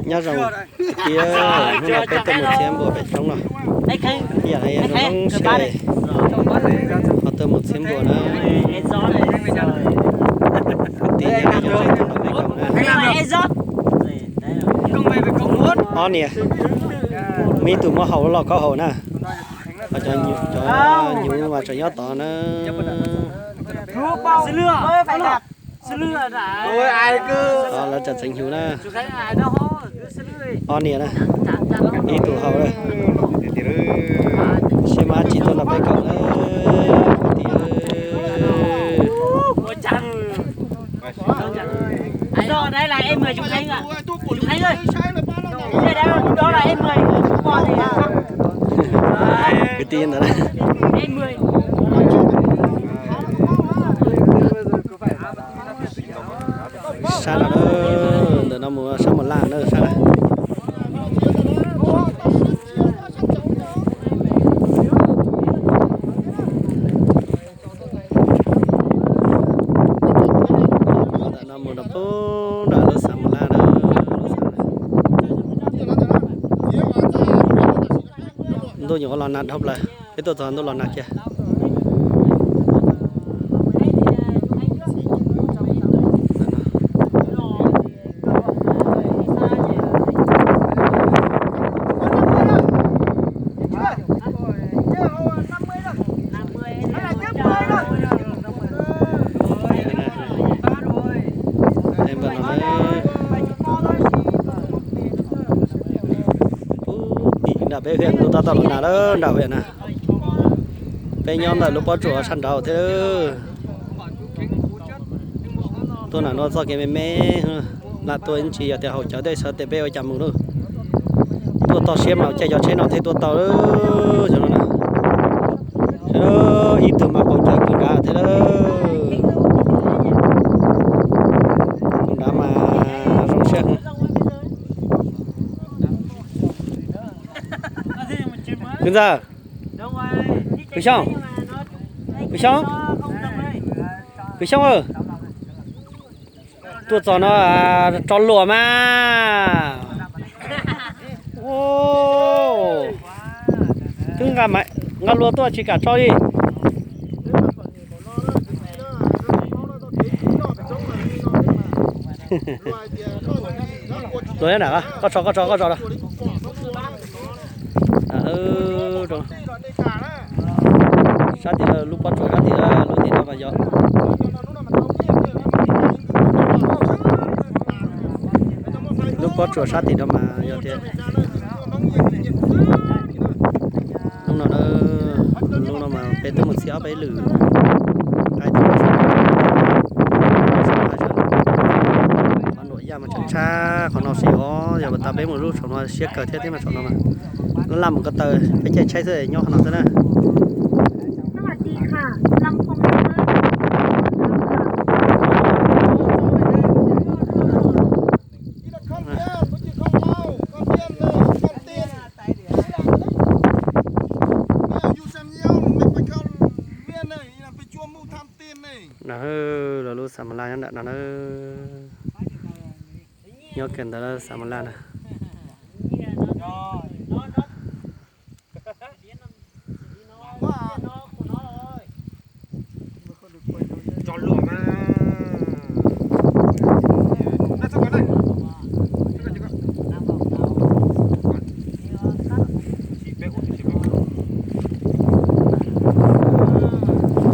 Nyob zoo, hnub no peb tuaj mus txiav npua pem roob no. Ib yam li zoo zoo sib, ho tuaj mus txiav npua na. Kwv tij nyob zoo, ob niam, muaj ib tug muab haus los koj haus na. Ho cov nyuv mas tseem nyob tod na. Lawv tseem txeev hnyuv na. Ob niam na, ib tug haus na. Seb muaj dab tsi tuaj nrog peb koom na. Kwv tij ntawd na. Sab no, ntawm no mus sab Mus Laj na, sab na. Ntawm no mus rau pem nram lub xav Mus Laj na. Ntuj nyuam qhuav los nag dhau plaws, peb tuaj txog ntuj los nag kiag. Tim nram peb hwm ntuj tab tom los nag lawm nram hwm na. Peb nyob ntawm lub pob tsuas sab nraud thiab. Tuaj nram no txoj kev me me, lam tuaj ib ntsis yog tias haus cawv tej sawv tes peb ua cas mus lawm. Tuaj toj siab mas caij cov tsheb no thiaj tuaj tau lawm. Xyov no na, ib tug mas qaum cawv kwv nrad thiab lawm. Tus nrad mas zoo siab. Kwv ntxawg, kwv Xyooj, kwv Xyooj, kwv Xyooj, tuaj txog no tso luam mas. Twb nqa luam tuaj tsis kam tso li. Luam nyob nram, koj tso, koj tso, koj tso. Sab tim lub pob tsuas sab tim lub tim no mas yog, lub pob tsuas sab tim no mas yog tias hnub no, hnub no mas peb twb mus txhij ob peb lwm, qaib twb mus txhij, qhov nuam yaj mas tshab tshab qhov no xwb os. Yog tas peb mus lub saum no siab kawg thiab, thiab mas saum no mas laj mus ko taw, peb caij tsheb xwb nyob qhov no xwb na. Los lub xas mas laj nyob nram no na. Nyob kiag ntawd lub xas mas laj na.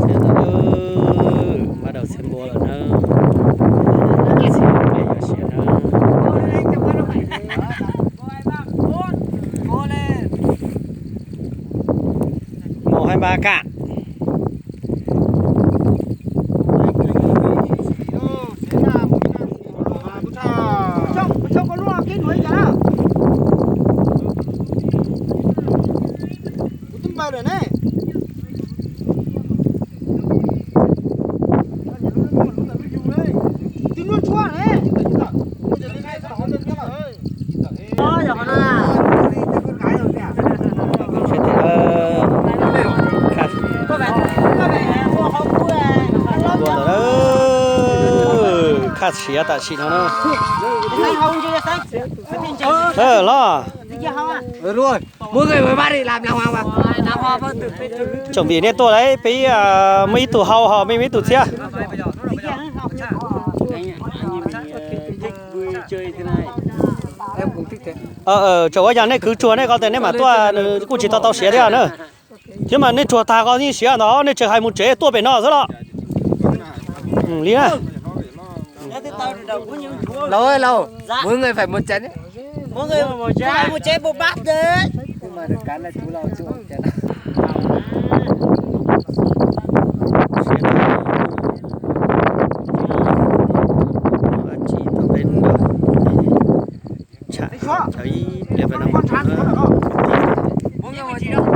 Txiav ntawd, npaj rau txiav npua lawm na. Txiav npua yog siav na. Màu hai ba cạn. Khaj Siav tam sim no na. Los, tsoom vim nej tuaj lawm, peb muaj ib tug hau ho peb muaj ib tug txhiab. Txawm ua cas nej kwv tsuag nej ko tes nej mam tuaj, nws kuj tsis tau tau siav thiab na. Thiab mas nej tsuag tag ko yeej siav ntawd, nej tseem hais mus tsev tuaj pem no xwb los? Li na. Laus, laus, mỗi người phải một chén. Tsham cov ib pliag peb no.